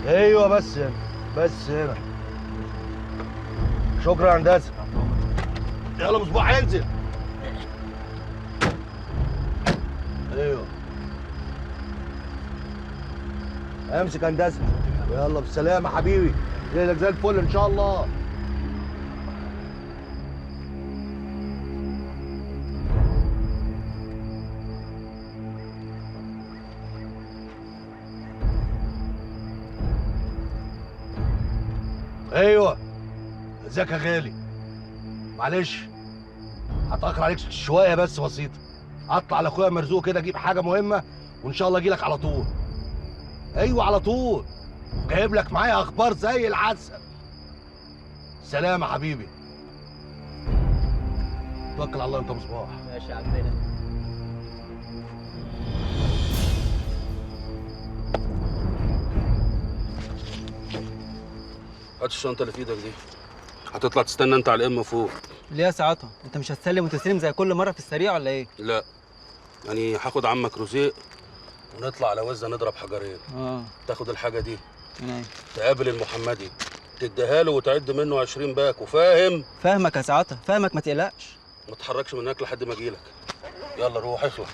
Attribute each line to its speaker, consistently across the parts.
Speaker 1: ايوه بس هنا، بس هنا. شكرا يا هندسة. يلا مصباح انزل. ايوه امسك هندسة. يلا بالسلامة حبيبي، ليلك زي الفل ان شاء الله. ايوه ازيك يا غالي؟ معلش هتاخر عليك شوية بس بسيطة، اطلع لاخويا مرزوق كده اجيب حاجة مهمة وان شاء الله اجي لك على طول. ايوه على طول، جايب لك معايا اخبار زي العسل. سلام يا حبيبي. توكل على الله انت مصباح.
Speaker 2: ماشي يا عمنا.
Speaker 3: هات الشنطة اللي في ايدك دي، هتطلع تستنى انت على الامة فوق.
Speaker 2: ليه يا ساعتها؟ انت مش هتسلم وتسلم زي كل مرة في السريع ولا ايه؟
Speaker 3: لا، يعني هاخد عمك رزيق ونطلع على وزه نضرب حجرين. تاخد الحاجة دي، تقابل المحمدي، تديها له وتعد منه 20 باك، وفاهم؟
Speaker 2: فاهمك يا ساعتها، فاهمك، ما تقلقش.
Speaker 3: ما تتحركش من هناك لحد ما اجيلك. يلا روح اخلع.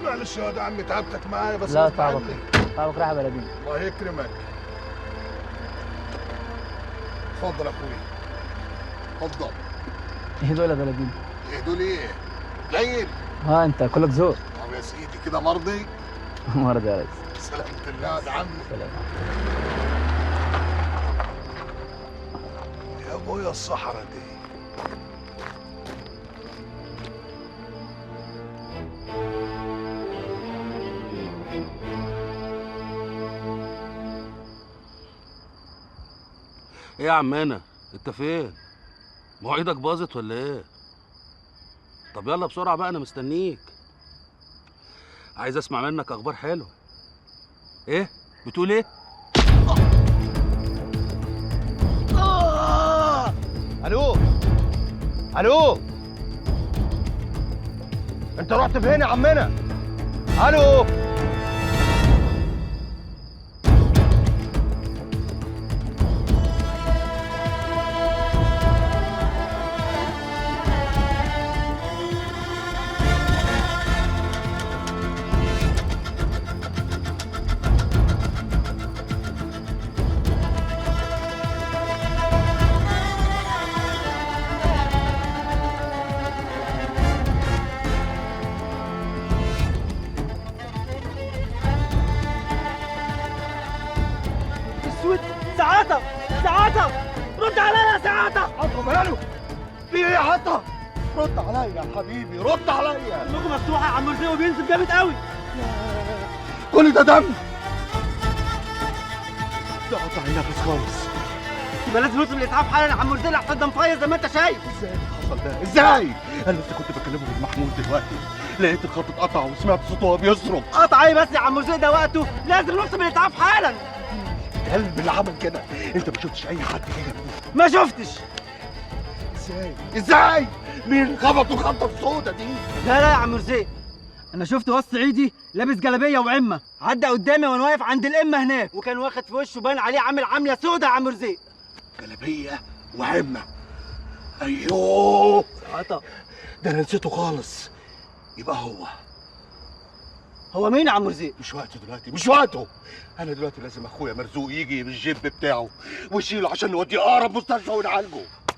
Speaker 4: معلش يا عمي تعبتك معايا بس.
Speaker 2: لا تعبك، تعبك راح يا بلدي.
Speaker 4: الله يكرمك. اتفضل يا اخويا، اتفضل.
Speaker 2: ايه دول يا بلدي؟
Speaker 4: ايه دول ايه؟ قليل؟
Speaker 2: ها انت كلك ذوق.
Speaker 4: طب يا سيدي كده مرضي؟
Speaker 2: مرضي يا ريس.
Speaker 4: سلامة الله يا عمي.
Speaker 2: سلام.
Speaker 4: يا ابويا الصحراء دي.
Speaker 3: ايه يا عمنا؟ انت فين؟ مواعيدك باظت ولا ايه؟ طب يلا بسرعة بقى انا مستنيك. عايز اسمع منك اخبار حلوة. ايه؟ بتقول ايه؟
Speaker 1: الو الو، انت رحت فين يا عمنا؟ الو.
Speaker 2: سعادة، سعادة، رد عليا يا سعادة.
Speaker 1: عطا ماله؟ في ايه يا عطا؟ رد عليا يا حبيبي، رد عليا.
Speaker 2: اللقمة مفتوحة يا عم رزق وبينزل جامد قوي.
Speaker 1: كل ده دم؟ ده قطع نفس خالص.
Speaker 2: يبقى لازم نطلب الاسعاف حالا يا عم رزق لحسن ده مفيص زي ما انت شايف.
Speaker 1: ازاي اللي حصل ده؟ ازاي؟ انا لسه كنت بكلمه بالمحمول دلوقتي، لقيت الخط اتقطع وسمعت صوته وهو بيصرخ.
Speaker 2: قطع ايه بس يا عم رزق؟ ده وقته، لازم نطلب الاسعاف حالا.
Speaker 1: الكلب اللي عمل كده، انت ما شفتش اي حد كده؟
Speaker 2: ما شفتش.
Speaker 1: ازاي؟ ازاي؟ مين خبطه الخبطه السودا دي؟
Speaker 2: لا لا يا عم رزق، انا شفت واد صعيدي لابس جلابية وعمه عدى قدامي وانا واقف عند الامة هناك، وكان واخد في وشه باين عليه عامل عامله سودا يا عم رزق.
Speaker 1: جلابية وعمه؟ ايوه
Speaker 2: عطا،
Speaker 1: ده انا نسيته خالص. يبقى هو.
Speaker 2: هو مين يا عم رزق؟
Speaker 1: مش وقته دلوقتي، مش وقته. انا دلوقتي لازم اخويا مرزوق يجي بالجيب بتاعه ويشيله عشان نوديه اقرب مستشفى ونعالجه.